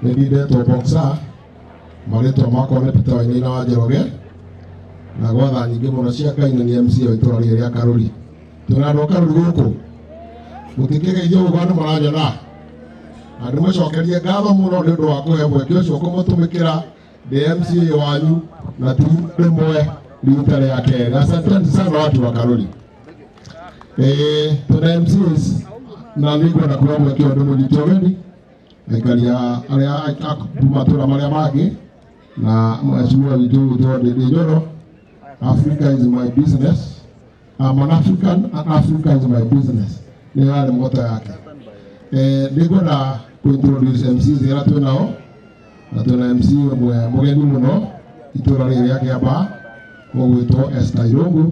Nĩ ndindetwo boxer, marĩtwa makwa nĩ Peter Wainaina wa Njoroge, na gwatha nyingĩ mũno cia Ngai na nĩ MC wa itũra rĩrĩ rĩa Karũri. Twĩna andũ a Karũri gũkũ, mũtingĩgeithio ũguo andũ maranyona, na ndĩmũcokerie ngatho mũno nĩ ũndũ wa kũhe mweke ũcio kũmũtũmĩkĩra ndĩ MCA wanyu na ti rĩmwe rita rĩa kerĩ. Asanteni sana watu wa Karũri. Tuna MCAs na nĩngwenda kuoya mweke ũyũ ndĩmũnyite ũgeni aikari a arĩa a matũra marĩa mangĩ na mheshimiwa witũ witũ Ndindi Nyoro. Africa is my business. I'm an African and Africa is my business. Nĩ yarĩ motto yake. Nĩngwenda kũ-introduce MCs arĩa twĩ nao na twĩna MC ũmwe mũgeni mũno itũra rĩrĩ rĩa Kĩambaa ũgwĩtwo Esther Irũngũ,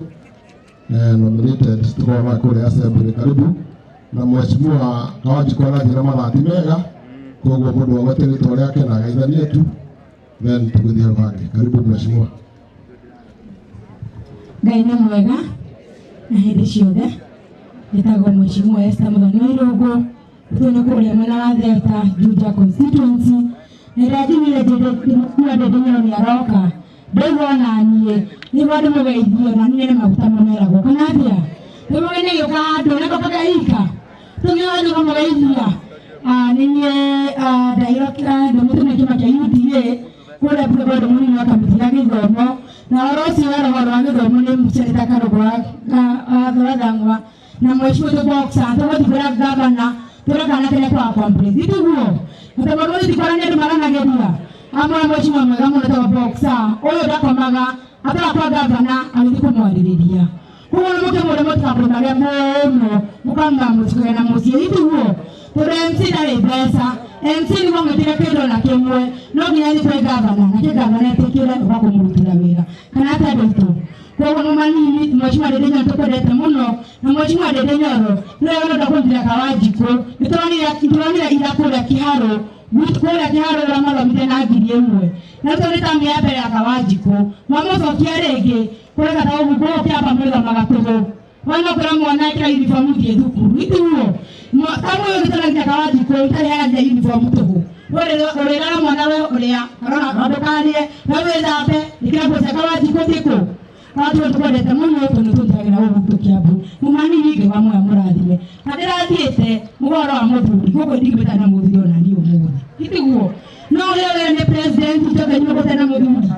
nominated tukorwo kũrĩa assembly. Karibu na mheshimiwa Kawanjikũ arathiĩ na mathaa ti mega, koguo mũndũ agwete rĩtwa rĩake na ageithanie tu, then tũgĩthiĩ hau hangĩ. Karibu mheshimiwa. Ngai nĩ mwega na hĩndĩ ciothe. Njĩtagwo Mheshimiwa Esther Muthoni wa Irũngũ, twĩna kũrĩa mwena wa Theta, Juja constituency. Na ĩrĩa njiguire Mheshimiwa Ndindi Nyoro nĩ aroka, ndaigua ona niĩ nĩguo ndĩmũgeithie, na niĩ nĩ maguta mameragwo kana atĩa. Tũmũgeni agĩũka handũ nĩko kagaika tũgĩothe kũmũgeithia. Nĩ niĩ ndahirwo ndũmĩtwo nĩ kĩama kĩa UDA kũrĩa bũrũri mũnini wa kamĩtĩ ya gĩthomo, na ũhoro ũcio wa ũhoro wa gĩthomo nĩ Senator Karũgũ wa Thang'wa na mheshimiwa Boxer tũgũthiĩ kũrĩa gavana tũrekana kĩrĩa twa accomplish itiguo na tondũ gũthiĩ kũrĩa nĩ andũ maranagĩria amwe. Mheshimiwa mwega mũno twa Boxer ũyũ ndakomaga atara kwa gavana agĩthiĩ kũmwarĩrĩria, koguo nĩ mũkĩmũre mũtikakũmage mũno mũkama mũtikagĩa na mũciĩ itiguo, tondũ MC ndarĩ mbeca. MC nĩguo mwĩkĩre kĩndũ ona kĩmwe no nginya athiĩ kwĩ gavana nake gavana etĩkĩre ũka kũmũrutĩra wĩra kana atĩ andũ aitũ. Koguo nĩ manini, Mheshimiwa Ndindi Nyoro tũkwendete mũno, na Mheshimiwa Ndindi Nyoro nĩwe ũrenda kũnyitĩra Kawanjikũ. Nĩ tũronire ira kũrĩa Kĩharũ, kũrĩa Kĩharũ ũrĩa mathomire na 1000, na tondũ nĩ tamu ya mbere ya Kawanjikũ mwamũcokia rĩngĩ kũrĩa kata ũguo gũkũ Kĩamba mũrĩthomaga tũhũ wana kwĩra mwana ĩkĩra uniform thiĩ thukuru itiguo tamu ũyũ gĩtũragia Kawanjikũ itarĩhaga nginya uniform tũhũ. Ũrĩraga mwana we ũrĩa arona ndũkarĩe we wĩthambe ĩkĩra nguo cia Kawanjikũ thiĩ kũ. Kawanjikũ tũkwendete mũno tondũ tũnjagĩra ũguo gwitũ Kĩambu. Mũmanini Ngai wa muoyo mũrathime na ndĩrathiĩte mũhoro wa mũthuri gũkũ ndingĩmĩta na mũthuri ona niĩ ũmũthĩ itiguo no ũrĩa we nĩ president njoke nyũgũte na mũthuri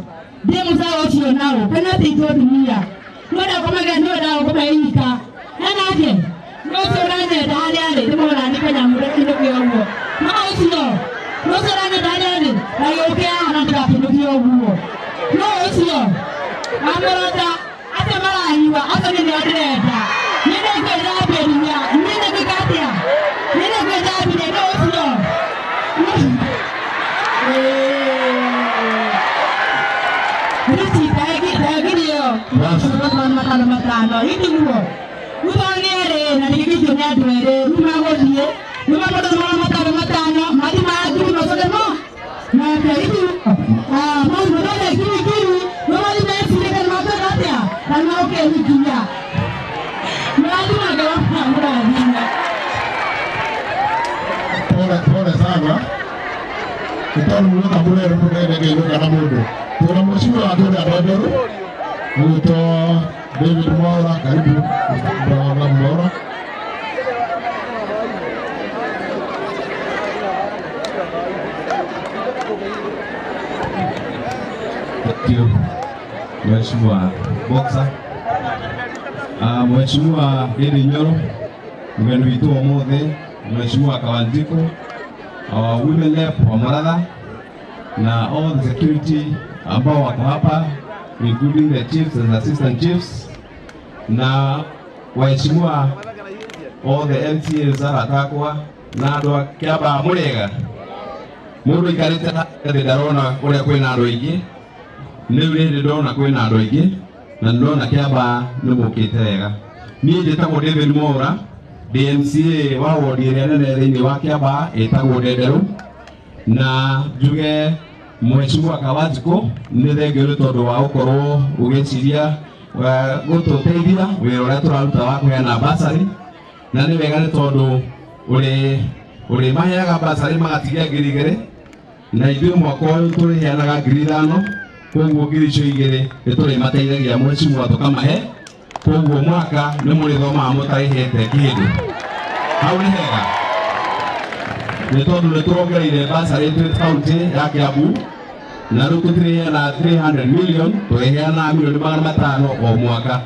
ndĩ mũcawa ũcio nao kana atĩ ithuĩ atumia nwenda gũkomaga nĩwenda gũkoma ika enake no ũcio ũranyenda harĩa arĩ ndĩmũhũra nĩ kanyamũ ndĩkĩnũke ũguo no ũcio no ũcio ũranyenda harĩa arĩ na gĩũke haha na ndĩgakĩnũkie ũguo no ũcio amũrota acio maranyua acio nĩ nĩo ndĩrenda niĩ nĩ ngwĩthambĩria niĩ nĩ ngwĩka atĩa niĩ nĩ ngwĩthambĩria no ũcio. Richi thagirio matano matano itiguo rĩu erĩ na nĩgĩkĩtio nĩ andũ erĩ rĩu magũthiĩ rĩu mamoto magana matano matano mathi mangiri macoke mo nake itiguo maũndũ ngiri ngiri no mathi mecirie kana makwenda atĩa kana magũkĩhikia mrathima Ngai mũrathime. Pole pole sana nĩ tondũ mũroka mũrere mũnene ngĩinũka na mũndũ. Twĩna mheshimiwa wa kũrĩa Ndenderu ũgwĩtwo David Mwaura. Karibu Bwana Mwaura. Thank you, Mheshimiwa Boxer. Mheshimiwa Ndindi Nyoro, mgeni witũ ũmũthĩ, Mheshimiwa Kawanjiku, our women rep wa Muratha na all the security ambao wako hapa including the chiefs and assistant chiefs na waheshimiwa all the MCAs aratakwa na andũ a Kĩambaa mũrĩega. Mũndũ aikarĩte thĩ ndarona ũrĩa kwĩna andũ aingĩ. Rĩu rĩrĩ ndona kwĩna andũ aingĩ na ndona Kĩambaa nĩ mũkĩte wega. Niĩ njĩtagwo David Mwaura, ndĩ MCA wa wodi ĩrĩa nene thĩinĩ wa Kĩambaa ĩtagwo Ndenderũ, na njuge Mheshimiwa Kawanjikũ nĩ thengio nĩ tondũ wa gũkorwo ũgĩciria gũtũteithia wĩra ũrĩa tũraruta wa kũheana basarĩ, na nĩ wega nĩ tondũ ũrĩ ũrĩmaheaga basarĩ magatigia 2000. Na ithuĩ mwaka ũyũ tũrĩheanaga 5,000, koguo 2,000 nĩ tũrĩmateithagia mheshimiwa tũkamahe, koguo mwaka nĩ mũrĩthomaga mũtarĩhĩte kĩndũ. Hau nĩ hega nĩ tondũ nĩ tũrongereire bursary twĩ kaunti ya Kiambu, na rĩu tũtirĩheana 300 million, tũrĩheana milioni 500 o mwaka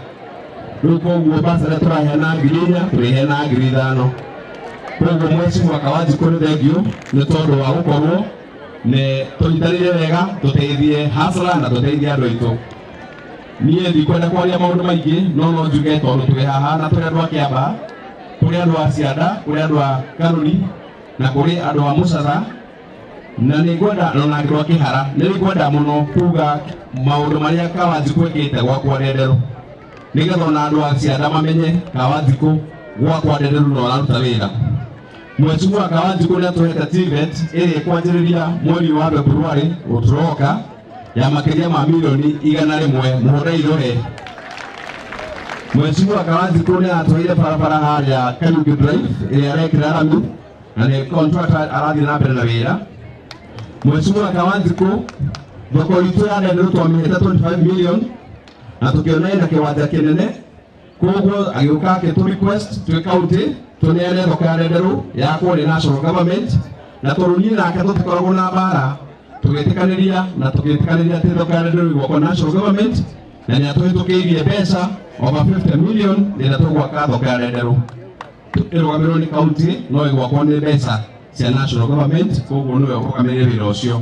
rĩu. Koguo bursary tũraheana 4,000, tũrĩheana 5,000. Koguo mheshimiwa Kawanjikũ, nĩ thengiũ nĩ tondũ wa gũkorwo nĩ tũnyitanĩire wega tũteithie hustler na tũteithie andũ aitũ. Niĩ ndikwenda kwaria maũndũ maingĩ, no no njuge tondũ twĩ haha na tũrĩ andũ a Kĩambaa, kũrĩ andũ a Cianda, kũrĩ andũ a Karũri na kũrĩ andũ a Mũcara, na nĩ ngwenda ona andũ a Kĩhara, nĩ ngwenda mũno kuga maũndũ marĩa Kawanjikũ ekĩte gwakwa Ndenderũ, nĩgetha ona andũ a Cianda mamenye Kawanjikũ gwakwa Ndenderũ no araruta wĩra. Mheshimiwa Kawanjikũ nĩ atũhete TVET ĩrĩa ĩkwanjĩrĩria mweri wa February ũtũroka ya makĩria ma milioni 100. Mũhũre irore. Mheshimiwa Kawanjikũ nĩ atũheire barabara harĩa Kariuki Drive ĩrĩa arekĩra rami, na nĩ contractor arathiĩ na mbere na wĩra. Mheshimiwa Kawanjikũ, thoko itũ ya Ndenderũ twamĩhete 25 million na tũkĩona ĩna kĩwanja kĩnene, koguo agĩũka akĩtũ request twĩ county tũneane thoko ya Ndenderũ yakwo nĩ national government. Na tondũ niĩ nake tũtikoragwo na mbara, tũgĩtĩkanĩria na tũgĩtĩkanĩria atĩ thoko ya Ndenderũ ĩgwakwo national government, na nĩ atũhĩtũkĩirie mbeca over 50 million rĩrĩa tũgwaka thoko ya Ndenderũ ĩrũgamĩrĩrwo nĩ county, no ĩgwakwo nĩ mbeca cia national government, koguo nĩwe ũrũgamĩrĩire wĩra ũcio.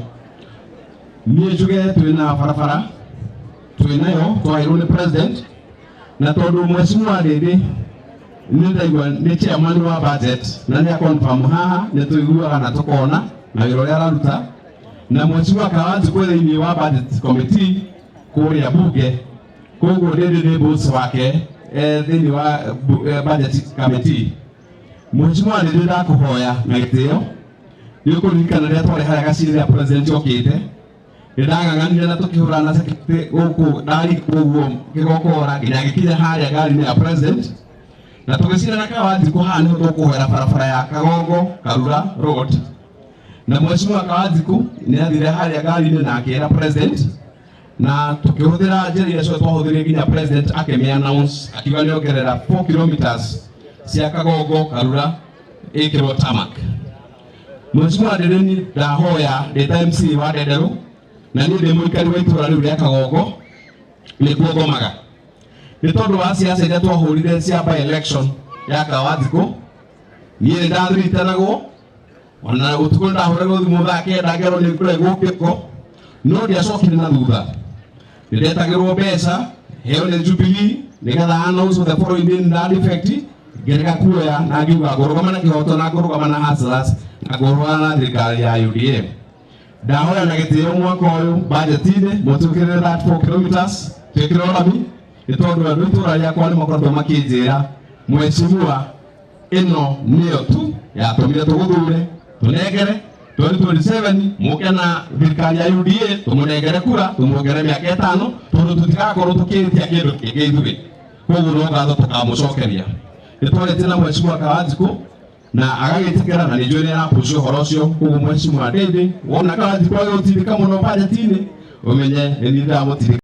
Niĩ njuge twĩna barabara, twĩnayo twaheirwo nĩ president, na tondũ mheshimiwa Ndindi nĩ ndaigua nĩ chairman wa budget na nĩ confirm haha nĩ tũiguaga na tũkona na wĩra ũrĩa araruta, na mheshimiwa Kawanjikũ thĩinĩ wa budget committee kũrĩa bunge, koguo Ndindi nĩ boss wake thĩinĩ wa budget committee. Mheshimiwa Ndindi, ndakũhoya na gĩtĩo, nĩ ũkũririkana rĩrĩa twarĩ harĩa gaciri rĩa president okĩte, nĩ ndang'ang'anire na tũkĩhũrana na security gũkũ ndari ũguo kĩgokora nginya ngĩkinya harĩa ngari-inĩ ya president, na tũgĩcirana Kawanjikũ haha nĩho tũkũhoera barabara ya Kagongo Karura Road. Na mheshimiwa Kawanjikũ nĩ athire harĩa ngari-inĩ na akĩra president, na tũkĩhũthĩra njĩra iria ciothe twahũthĩrire nginya president akĩmĩ announce, akiuga nĩ ongerera 4 kilometers cia Kagongo Karura ĩkĩrwo tarmac. Mheshimiwa Ndindi, ndahoya ndĩ ta MC wa Ndenderũ na niĩ ndĩ mũikari wa itũra rĩu rĩa Kagongo nĩkuo ngomaga, nĩ tondũ wa ciaca iria twahũrire cia by election ya Kawanjikũ, niĩ nĩ ndathiritanagwo, ona ũtukũ nĩ ndahũragwo thimũ thaa 9 ngerwo nĩ kũregwo kĩko, no ndiacokire na thutha. Nĩ ndetagĩrwo mbeca heo nĩ Jubilee nĩgetha announce the following day nda defect, ngĩrega kuoya na ngiuga ngũrũgama na kĩhoto na ngũrũgama na hustlers na ngũrũgama na thirikari ya UDA. Ndahoya na gĩtĩo mwaka ũyũ budget-inĩ mũtwĩkĩrĩre that 4 kilometers twĩkĩrwo rami, nĩ tondũ andũ itũra rĩakwa nĩ makoretwo makĩnjĩra, mheshimiwa, ĩno nĩyo tu yatũmire tũgũthure, tũnengere 2027 mũke na thirikari ya UDA, tũmũnengere kura, tũmuongere mĩaka 5, tondũ tũtigakorwo tũkĩrĩtia kĩndũ kĩngĩ ithuĩ. Koguo no ngatho tũkamũcokeria. Nĩ twarĩtie na mheshimiwa Kawanjikũ na agagĩtĩkĩra, na nĩ njũĩ nĩ arapush ũhoro ũcio. Koguo mheshimiwa Ndindi, wona Kawanjikũ agĩgũtindĩka mũno budget-inĩ, ũmenye nĩ niĩ ndĩramũtindĩka.